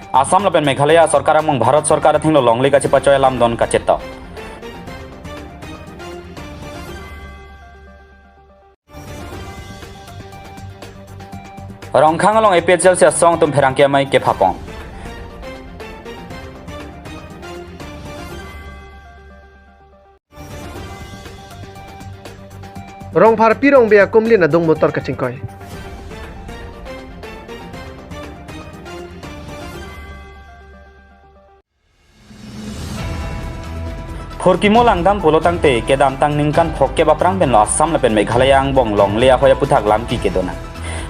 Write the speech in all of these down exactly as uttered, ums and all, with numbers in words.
Assam lapen Meghalaya sorkar among Bharat sorkar athenglo longle kachepachoi alamdon kachetok. Rongkhang along A P H L C asong atum pherangke amei kephapon. Rongpharpi Rongbe akumlin adung motor kachingkoi. Phurkimo langdam pulotangte kedamtang ningkan phokep aphrang penlo Assam lapen Meghalaya angbong longle ahoi aputhak lamki kedonang.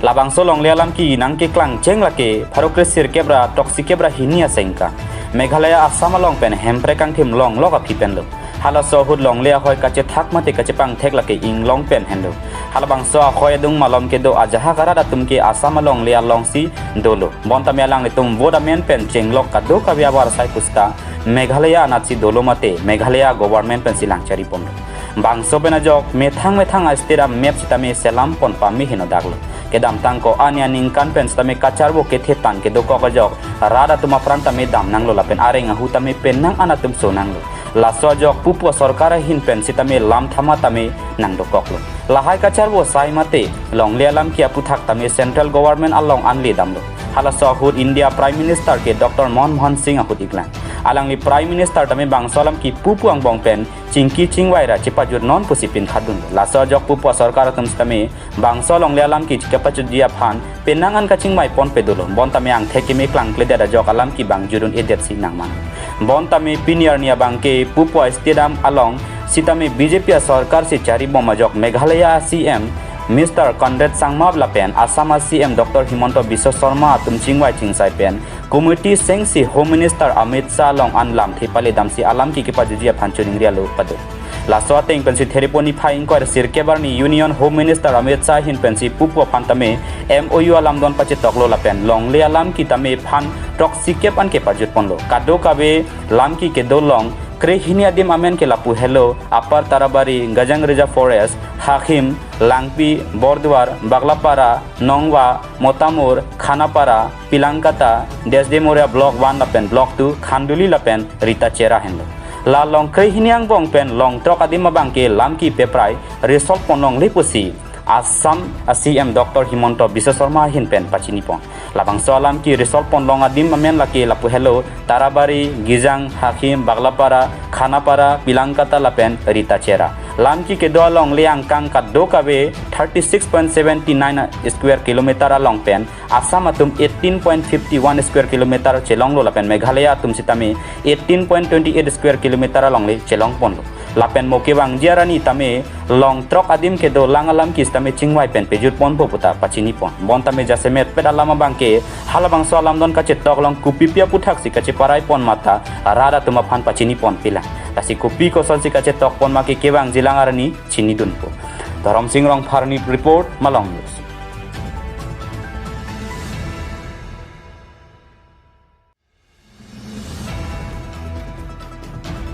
Labangso longle alamki nangkeklang cheng lake pharo kre sirkep ra throksi kep ra hini asengka. Meghalaya Assam along pen Hemprek angthim longlok aphi penlo. Halaso ahut longle ahoi kachethak mate kachepangthek lake inglong pen henlo. Halabangso ahoi adung malom kedo ajahak arat atum ke Assam alongle alongsi dolo. Bonta me alanglitum vote amen pen chenglok kadokave avarsai pusita Meghalaya anatsi dolo mate Meghalaya government pensi langchari ponlo. Bangso pen ajok methang methang a-state a-map sitame selam pon pame henodaklo. Kedamtang ko-an aningkan pen sitame kacharvo kethe tan kedokok ajok rat atum apran tame damnanglo lapen areng ahu tame penang an atum sonanglo. Laso ajok pupo sorkar ahin pen sitame lam thama tame nangdokoklo. Lahai kacharvo sai mate longle alamki aputhak tame central government along anle damlo. Halaso ahut India Prime Minister ke Doctor Manmohan Singh ahut iklang. Alangli Prime Minister tame bangso alamki pupo angbong pen chingki chingvai ra chepajut non pusi pinkhadunlo. Laso ajok pupo sorkar atum sitame bangso longle alamki chekapachutji aphan penang an kachingvai ponpe dolo. Bonta me angthek keme klangkledet ajok alamki bang judun edetsi nangman. Bonta me pini arni abangke pupo a-state am along sitame B J P asorkar si charibom ajok Meghalaya C M Mister Conrad Sangma lapen Assam a-C M Doctor Himanta Biswa Sarma atum chingvai chingsai pen committee sengsi Home Minister Amit Shah along an lamthe pale damsi alamki kepajutji aphan choningri alo padun. Laso ateng pensi Thereponi phai ingkoi ra sirkep arni Union Home Minister Amit Shah ahin pensi pupo aphan tame M O U alamdon pachetoklo lapen longle alamki tame phan throksi kep an kepajut ponlo. Kadokave lamki kedo along krehini adim amen ke lapu helo Upper Tarabari, Gajang Reserve Forest, Hakhim, Langpi, Borduar, Baglapara, Nongva, Motamur, Khanapara, Pilangkata, Desdemoria Block one lapen Block two, Khanduli lapen Rita Chera henlo. La long krehini angbong pen long throk adim abangke lamki peprai resolve ponlongle pusi Assam a-C M Doctor Himanta Biswa Sarma ahin pen pachini pon. Labangso alamki resolve ponlong adim amen lake lapu helo Tarabari, Gijang, Hakhim, Baglapara, Khanapara, Pilangkata lapen Rita Chera. Lamki kedo alongle angkang kadokave thirty six point seventy nine square kilometer along pen Assam atum eighteen point fifty one square kilometer chelonglo lapen Meghalaya atum sitame eighteen point twenty eight square kilometer alongle chelong ponlo. Lapen mo kevangji arni tame long throk adim kedo lang alamki sitame chingvai pen pejut ponpo puta pachini pon. Bonta me jasemet pet alam abangke halabangso alamdon kachetok along kopipi aputhak si kacheparai pon mata rat atum aphan pachini pon pilang. Lasi kopi kosonsi kachetok pon ma ke kevangji lang arni chinidunpo. Dharam Singh Rongphar ni report, Malong News.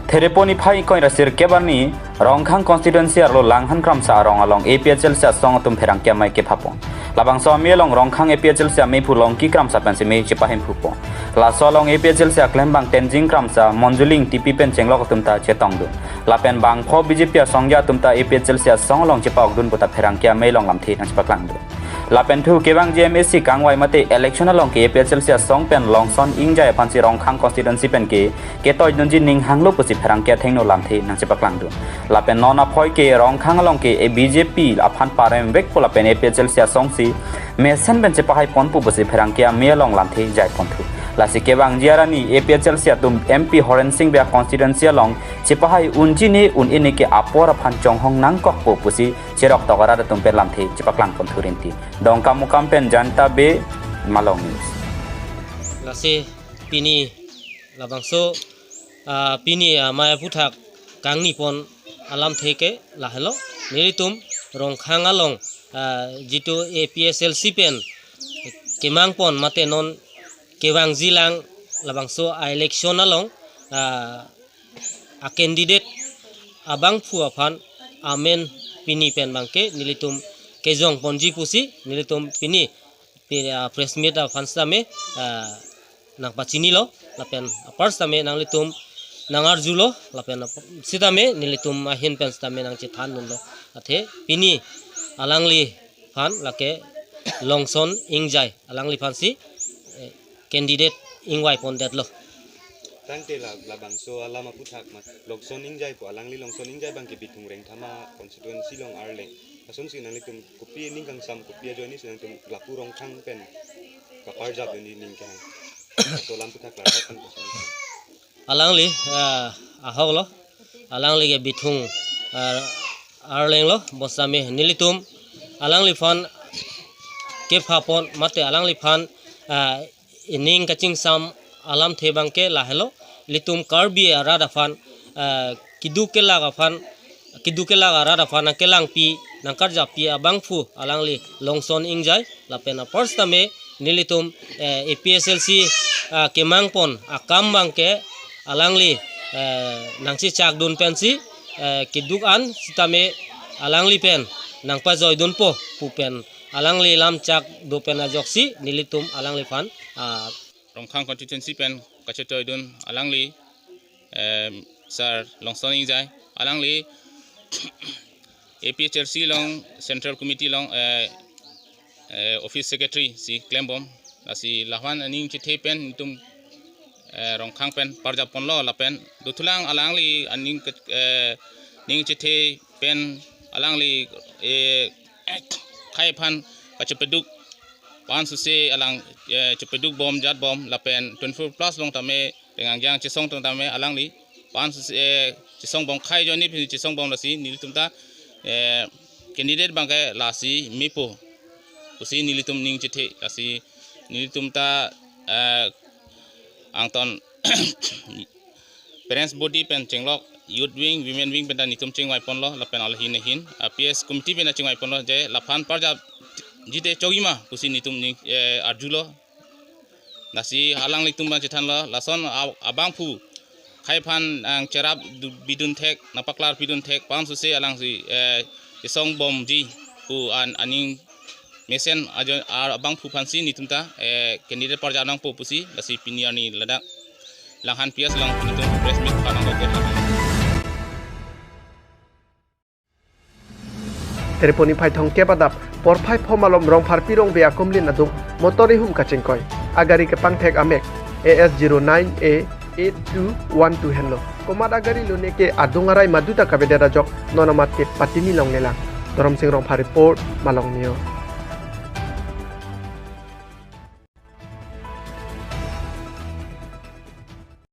Thereponi phai ingkoi ra sirkep arni Rongkhang constituency arlo Langhan Kramsa arong along A P H L C asong atum pherangke amei kephapon. Labangso amei along Rongkhang A P H L C ameiphu Longki Kramsa pensi mei chepahemphu pon. Laso along A P H L C aklembang Tenzing Kramsa, Monjuli Engtipi pen chenglok atum ta chetongdun. Lapen bangpho B J P asongja atum ta A P H L C asong along chepa-okdun puta pherangke amei along lamthe nangchepaklangdun. Lapen thu kevangji M A C kangvai mate election along ke A P H L C asong pen longson ingjai aphansi Rongkhang constituency pen ke ketoidunji ning hanglo pusi pherangke athengno lamthe nangchepaklangdun. Lapen non aphoi ke Rongkhang along ke A B J P aphan paremvekpo lapen A P H L C asongsi mesen pen chepahai ponpo pusi pherangke amei along lamthe jai ponthu. Lasi kevangji arni A P H L C atum M P Horen Sing Bey a-constituency along chepahai unji ne un-e ne ke apor aphan chonghong nangkokpo pusi cherok tok arat atum pen lamthe chepaklang ponthu rinti. Dongkamukam pen Jayanta Bey, Malong News. Lasi pini labangso, ah, pini amei aputhak kangni pon alamthe ke lahelo. Nelitum Rongkhang along, ah, jitu A P H L C pen kemang pon mate non kevangji lang labangso a-election along, ah, a-candidate abangphu aphan amen pini pen abangke nelitum kejong ponji pusi nelitum pini, pini, ah, press meet aphan sitame, ah, nangpachinilo, lapen apar sitame nanglitum nangarjulo, lapen ap-, sitame nelitum ahin pen sitame nangchethan dunlo. Athe pini alangliphan lake Longson Ingjai, alangliphan si, eh, candidate ingvai pondetlo. Tangte la, labangso alam aputhak ma, Longson Ingjai pu, alangli Longson Ingjai abangke Bithung Rengthama constituency along arleng. Lasonsi nanglitum kopi ning kangsam, kopi ajoine si nanglitum lapu Rongkhang pen kaparjap dunji ning kehang. Laso alam aputhak klardak tangte. Alangli, ah, ahoklo. Alangli ke Bithung, ah, arlenglo, bonsitame nelitum alangliphan kepha pon mate alangliphan, ah, ining kachingsam alamthe abangke lahelo, ilitum Karbi arat aphan, ah, keduk kelak aphan, keduk kelak arat aphan nangkelangpi, nangkarjappi abangphu alangli Longson Ingjai, lapen apar sitame nelitum, eh, A P H L C, ah, kemang pon akam abangke alangli, eh, nangchechak dun pensi, eh, keduk an sitame alangli pen nangpajoi dunpo pu pen alangli lam chak do pen ajoksi nelitum alangliphan, ah, Rongkhang constituency pen kachechoi dun alangli, eh, Sir Longson Ingjai, alangli A P H L C along Central Committee along, eh, eh, Office Secretary si klembom, lasi laphan aning chethe pen nelitum, eh, Rongkhang pen parjap ponlo lapen dothulang alangli aning ke, eh, ning chethe pen alangli, eh, khei aphan kachepeduk, pansuse alang, eh, chepeduk bom jat bom lapen twenty-four plus along tame, Rengangjang chesong tong tame alangli pansuse, eh, chesong bom khei ajoine pen chesong bom, lasi nelitum ta, eh, candidate abangke lasi mepo pusi nelitum ning chethe, lasi nelitum ta, eh, angton parents body pen chenglok, youth wing, women wing pen ta nelitum chingvai ponlo, lapen ahin ahin, ah, P S committee pen ta chingvai ponlo, je laphan parjapji te chokji ma pusi nelitum ning, eh, arjulo. Lasi alanglitum abang chethanlo, lason a-, abangphu khei aphan nangcherap du-, bidun thek, nangpaklarpi dun thek, pansuse alangsi, eh, chesong bomji pu an aning mesen ajo-, a-, abangphu aphansi nelitum ta, eh, candidate parjap nangpo pusi, lasi pini arni ladak Langhan P S along nelitum press meet phanang. Tereponi phai thomkep adap porphai pho malom Rongpharpi Rongve akumlin adung motor ihum kachingkoi. Agari kepangthek amek A S zero nine A eight two one two henlo. Komat agari lone ke adung arai maduta kavedet ajok non amat ke patimi longlelang. Dhorom Sing Rongphar report, Malong News.